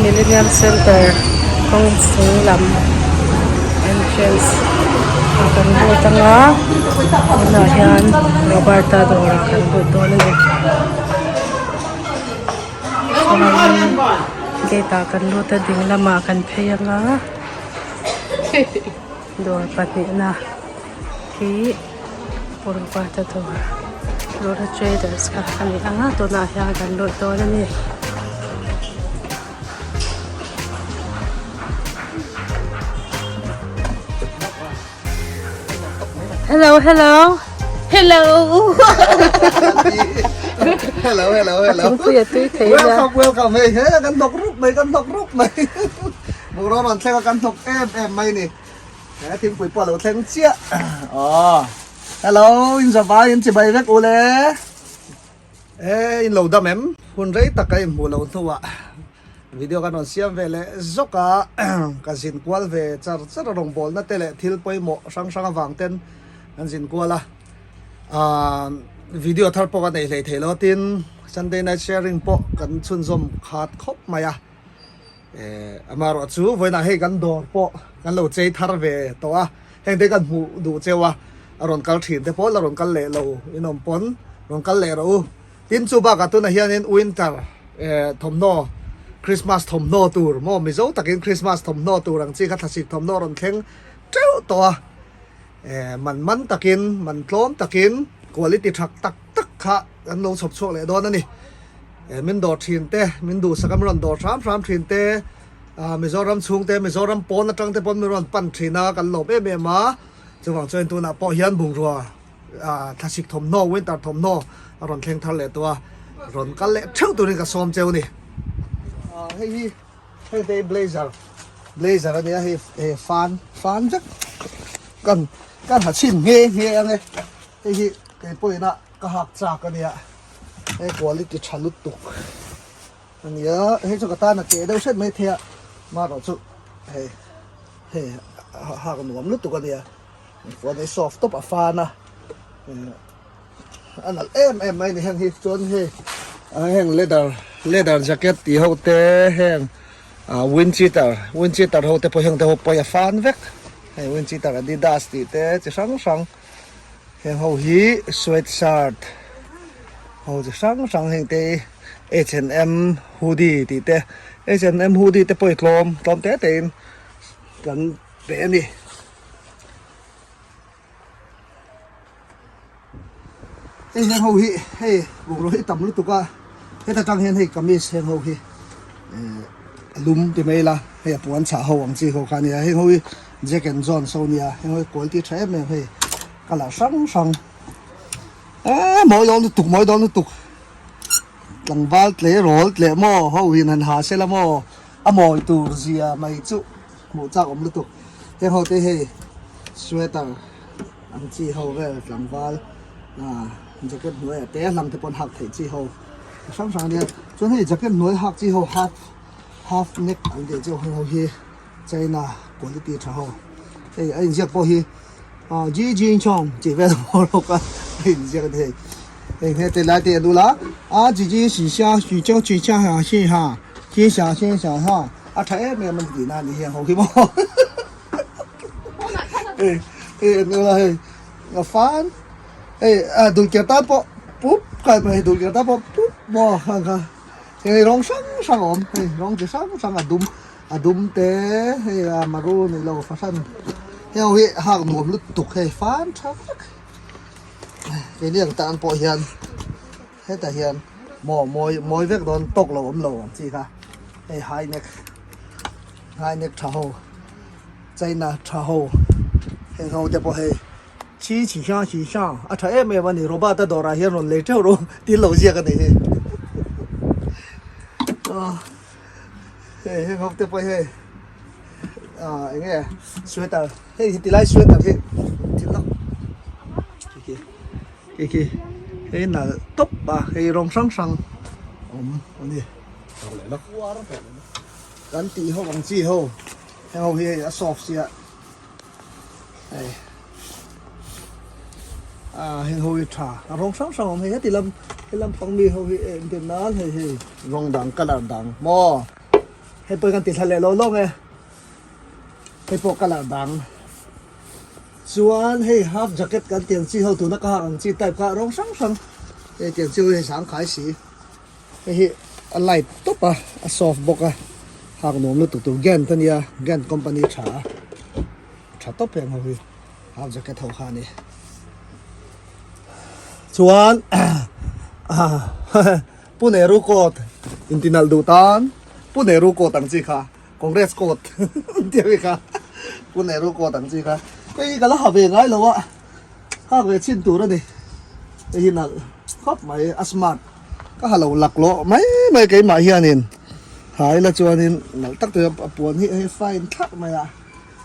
Millennium Centre kawng chung lam entrance ah kan lut anga tunah hian Roberta dawrah kan lut dawn a ni chuanin gate ah kan lut a ding lamah kan phei anga dawr pahnihna hi Roberta dawr Lora Traders kha a ni ang a tunah hian kan lut dawn a ni. Hello, hello. Hello. hello, hello, hello. Thingpui a tui thei nia. Welcome, welcome. Hei, he kan hnawk rup mai, kan hnawk rup mai. Bungraw rawn thleng a kan hnawk em em mai ni. He thingpui pawh a lo thleng chiah. Aw. Hello, in zavai in chibai vek u le. E, in lo dam em? Hun rei tak ka inhmuh loh hnuah video kan rawn siam ve leh zawk a, ka zin kual ve char char a rawngbawlna te leh thil pawimawh hrang hrang avang ten kan zin kual a. Aaa video thar pawh ka nei hlei thei lo tin Sunday night sharing pawh kan chhunzawm khat khawp mai a. E, amaherawh chu vawiinah hei kan dawr pawh kan lo chei thar ve tawh a, heng te kan hmuh duh cheu a, a rawn kal thin te pawh la rawn kal leh lo in awm pawn rawn kal leh rawh u. Tin chu bakah tunah hianin winter e thawmhnaw Christmas thawmhnaw tur maw Mizo takin Christmas thawmhnaw tur ang chi kha thlasik thawmhnaw rawn thleng teuh tawh a, e man man takin man tlawm takin quality tha tak tak kha kan lo chhawp chhuak leh dawn a ni. Eh min dawr thin te, min duhsak a min rawn dawr hram hram thin te, ah Mizoram chhung te, Mizoram pawn atang te pawn min rawn pan thin a, kan lawm em em a. Chuvang chuan tunah pawh hian bungrua ah thlasik thawmhnaw, winter thawmhnaw a rawn thleng thar leh tawh a, rawn kal leh theuh turin ka sawm cheu a ni. Ah hei hi hei te hi blazer, blazer a nia hei hei fan, fan vek kan kan ha chhin nghe nghe ang e. Hei hi keipawhin a ka hak chak a nia. Hei quality tha lutuk a nia hei chu ka tan a che deuh hret mai thei a marawh chu hei hei hak nuam lutuk a nia phone hi soft tawp a fan a a nalh em em mai a ni heng hi chuan hei heng leather leather jacket tih ho te heng ah wind cheater wind cheater ho te pawh heng te ho pawh hi a fan vek hei wind cheater adidas tih te chi hrang hrang. Heng ho hi sweat shirt ho chi hrang hrang heng te hi H and M hoodie tih te H and M hoodie te pawh hi tlawm tlawm te te in kan pe a ni. Hei heng ho hi hei bungraw hi tam lutuk a heta tang hian hei kamis heng ho hi eh a lum ti mai ila hei a puan chhah ho ang chi ho kha a nia heng ho hi Jack and Jones ho nia heng ho hi quality tha em em hei colour hrang hrang eee mawi dawn lutuk mawi dawn lutuk tlangval tleirawl tleh maw ho in han ha sela maw a mawi tur zia mai chu hmuh chak awm lutuk heng ho te hei sweater ang chi ho vel tlangval ah jacket hnuai ah te hlang te pawn hak theih chi ho hrang hrang ania chuan hei jacket hnuai hak chi ho half half neck ang tih chi ho hi. China quality tha ho hei a inziak pawh hi ah ji jing chong tih vel pawh rawk a a inziak a ni hei hei hne te lai te an ul a a ji ji xi xia xi chou chi xia ha xi ha xi xia xi xia ha a tha em em a ni tihna a ni hian ho hi maw hei hei an ul a hei a fan hei a dulkiar tan pawh pup kai mai dulkiar tan pawh pup maw hang kha hei rawng hrang hrang a awm hei rawng chi hrang hrang a dum. A dum te hei a maroon ilo fahran hei ho hi hak nuam lutuk hei fan tha vek keini ang tan pawh hian hetah hian maw mawi mawi vek dawn tawk lo awm lo ang chi kha hei high neck high neck tha ho china tha ho heng ho te pawh hei chi chi hrang chi hrang a tha em em a ni robert a dawrah hian rawn lei teuh rawh tin lo ziak a ni hei ah. Hei heng ho te pawh hei ah eng nge sweater hei hi tilai sweater hi thil lak khi khi khi hei nalh tawp a hei rawng hrang hrang awm a ni kan tih ho ang chi ho heng ho hi hei a soft sia hei ah heng ho hi tha a rawng hrang hrang awm hei heti lam he lampang mi ho hi en den nan hei hei rawng dang colour dang maw. Hei pawh hi kan ti thla leh lo lawng e. Hei pawh colour dang. Chuan hei half jacket kan tih ang chi ho tuna ka hak ang chi type kha rawng hrang hrang hei tiang chu hei zangkhai si. Hei hi a light tawp a, a soft bawk a, hak nuam lutuk tur Gant a nia, Gant company tha a, tha tawp heng ho hi half jacket ho kha a ni. Chuan Pu Nehru coat intinalh duh tan Pu Nehru coat ang chi kha Congress coat tih ang kha Pu Nehru coat ang chi kha hei hi ka la ha ve ngai lo a hak ve chhin tur a ni hei hi nalh khawp mai a smart ka ha lo lak lawh mai mai keimah hianin ha ila chuanin nalh tak tur a puan hi hei fine thlak mai a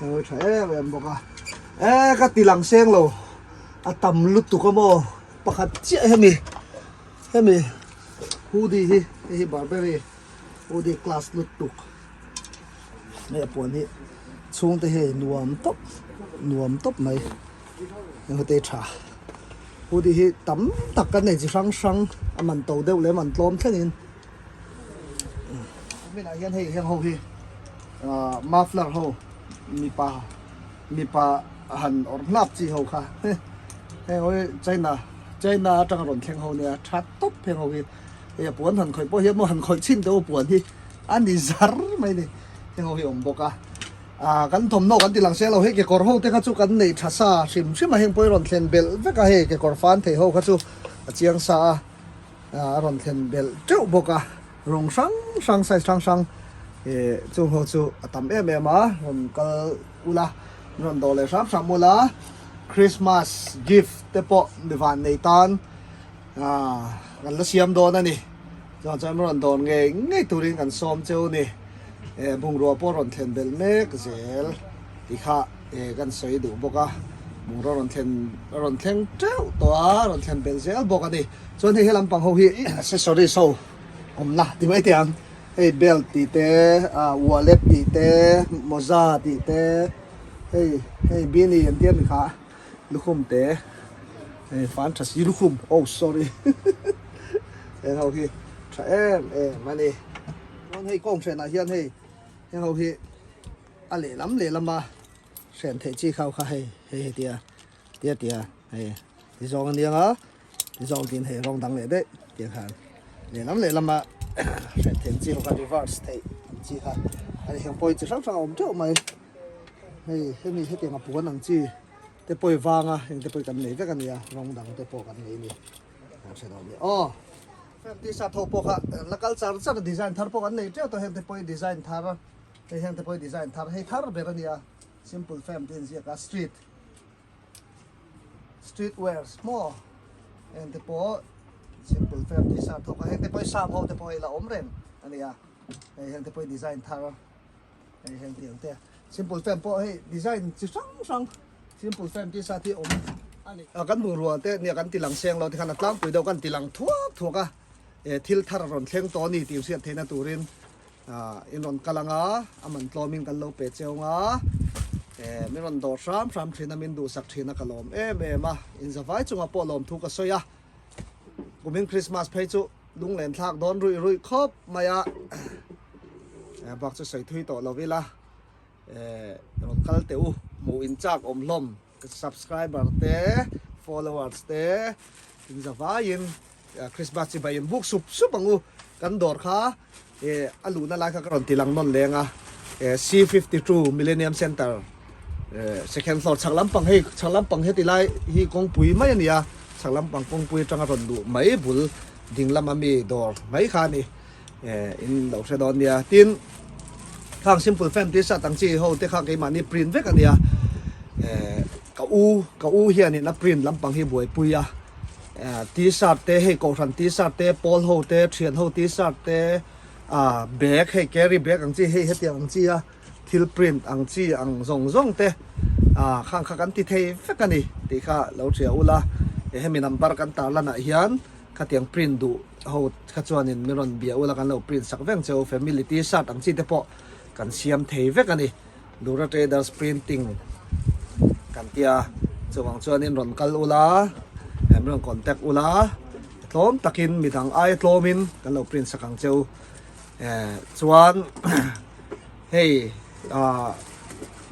hei tha em em bawk a e ka ti lang seng lo a tam lutuk a maw pakhat chiah hemi hemi hoodie hi hei hi Burberry. Hoodie class lutuk hei a puan hi chhungte hei nuam tawp nuam tawp mai eng te tha hoodie hi tam tak kan nei chi hrang hrang a man to deuh leh man tlawm thlengin hminah hian hei heng ho hi ah muffler ho mipa mipa han awrh hlap chi ho kha heng ho hi china china atanga rawn thleng ho nia tha tawp heng ho hi. Hei a puan han khawih pawh hian maw han khawih chhin teh u puan hi a ni zar mai ni heng ho hi awm bawk a ah kan thawmhnaw kan ti lang sia lo hei kekawr ho te kha chu kan neih tha sa hrim hrim a heng pawh hi rawn thlen belh vek a hei kekawr fan thei ho kha chu a chiang sa a ah a rawn thlen belh teuh bawk a rawng hrang hrang size hrang hrang eh chung ho chu a tam em em a rawn kal ula rawn dawh leh hram hram ula Christmas gift te pawh mi van nei tan. Aaa kan la siam dawn a ni chuan chuan rawn dawn ngei ngei turin kan sawm cheu ni eh bungrua pawh rawn thlen belh mek zel tih kha eh kan sawi duh bawk a bungrua rawn thlen rawn thleng teuh tawh a rawn thlen belh zel bawk a ni chuan hei he lampang ho hi accessories ho awmna ti mai teh ang hei belt tih te ah wallet tih te mawza tih te hei hei beanie an tia mi kha. Lukhum te hei fan tha si lukhum oh sorry heng ho hi tha em em a ni chuan hei kawng hrenah hian hei heng ho hi a lehlam lehlama hren theih chi khau kha hei hei hei tia tia tia hei ti zawng a nia nga ti zawng tin hei rawng dang leh daih tiang khan lehlam lehlama hren theih chi ho kha reverse theih ang chi kha a ni heng pawhin chi hrang hrang a awm teuh mai. Hei hemi hetiang a puan ang chi te pawh i vang a heng te pawh hi kan nei vek a nia rawng dang te pawh kan nei a ni kan hre lo a ni aw. Frame t-shirt ho pawh kha kan la kal char char a design thar pawh kan nei teuh tawh heng te pawh hi design thar hei heng te pawh hi design thar hei thar ber a nia simple frame te inziak a street street wears maw heng te pawh simple frame t-shirt ho kha heng te pawh hi sap ho te pawh hi la awm reng a nia hei heng te pawh hi design thar. Hei heng tiang te simple fan pawh hei design chi hrang hrang simple fan tih sat hi awm a ni. Kan bungrua te nia kan ti lang seng lo tikhan a tlangpui deuh kan ti lang thuak thuak a eh thil thar a rawn thleng tawh a ni tih hriat theihna turin ah in rawn kal ang a a man tlawmin kan lo pe cheu ang a eh min rawn dawr hram hram thin a min duhsak thin a ka lawm em em a inzavai chungah pawh lawmthu ka sawi a kumin Christmas phei chu Lunglen thlak dawn ruih ruih khawp mai a, bak chu sawi thui tawh lo ila, rawn kal teh u, hmuh in chak awm hlawm, subscriber te, followers te, in za vaiin Christmas chi bai in buk sup sup ang u, kan dawr kha a luhna lai kha ka rawn ti lang nawn leng a, C52 Millennium Centre second floor chhak lampang hei chhak lampang heti lai hi kawngpui mai a ni a, chhak lampang kawngpui atanga rawn luh mai bul ding lama mi dawr mai kha a ni in lo hre dawn nia tin khang simple fan t-shirt ang chi ho te kha keimahni print vek a nia ka u ka u hianin a print lampang hi buaipui a t-shirt te hei kohhran t-shirt te pawl ho te thian ho t-shirt te ah bag hei carry bag ang chi hei hetiang ang chi a thil print ang chi ang zawng zawng te ah khang kha kan ti thei vek a ni tih kha lo hria ula hemi number kan tar lanah hian khatiang print duh ho kha chuanin min rawn bia ula kan lo print sak veng cheu family t-shirt ang chi te pawh kan siam thei vek a ni. Dura Traders Printing kan tia chuvang chuanin rawn kal ula min rawn contact ula tlawm takin midang aia tlawmin kan lo print sak ang cheu chuan. Hei ah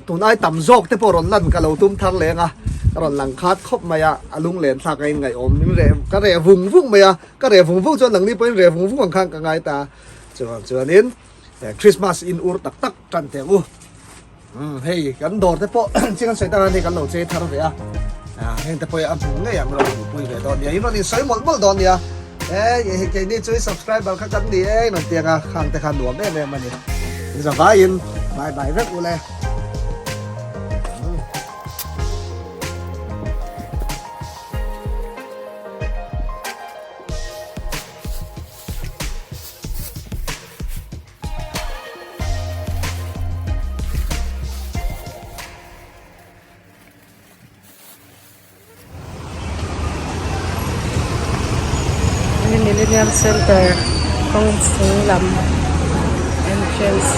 tun ai tam zawk te pawh rawn lan ka lo tum thar leng a, ka rawn lang khat khawp mai a, a lunglen thlak a inngaihawm in reh ka reh vung vung mai a, ka reh vung vung chuan nangni pawhin reh vung vung ang khan ka ngai ta. Chuvang chuanin Christmas in ur tak tak tan teh ang u. Umm hei kan dawr te pawh chiang an sawi tak a hei kan lo chei thar ve a, ah heng te pawh hi a hmu ngei ang rawn hmuhpui ve dawn nia, in rawn insawi mawlh mawlh dawn nia, eh hei keini chu i subscriber kha kan ni e in rawn tiang a, khang te kha nuam em em a ni, in zavaiin bye bye vek ule. Millennium Center kawng chung lam entrance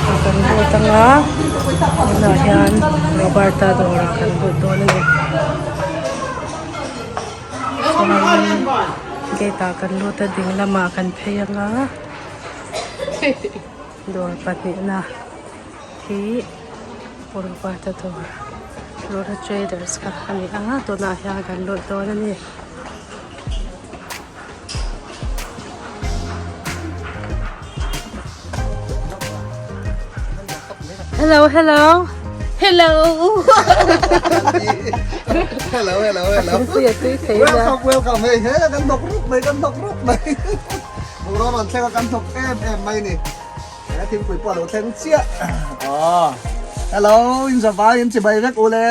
ah kan lut anga tunah hian Roberta dawrah kan lut dawn a ni chuanin gate ah kan lut a ding lamah kan phei anga. Dawr pahnihna hi Purvata dawr Rora traders kha a ni a tunah hian kan lut dawn a ni. Hello hello Hello Hello hello hello Thingpui a tui thei nia. Welcome welcome hei he kan hnawk rup mai kan hnawk rup mai. Bungraw rawn thleng a kan thawk em em mai ni. He thingpui pawh a lo thleng chiah. Aw. Hello, in zavai in chibai vek ule.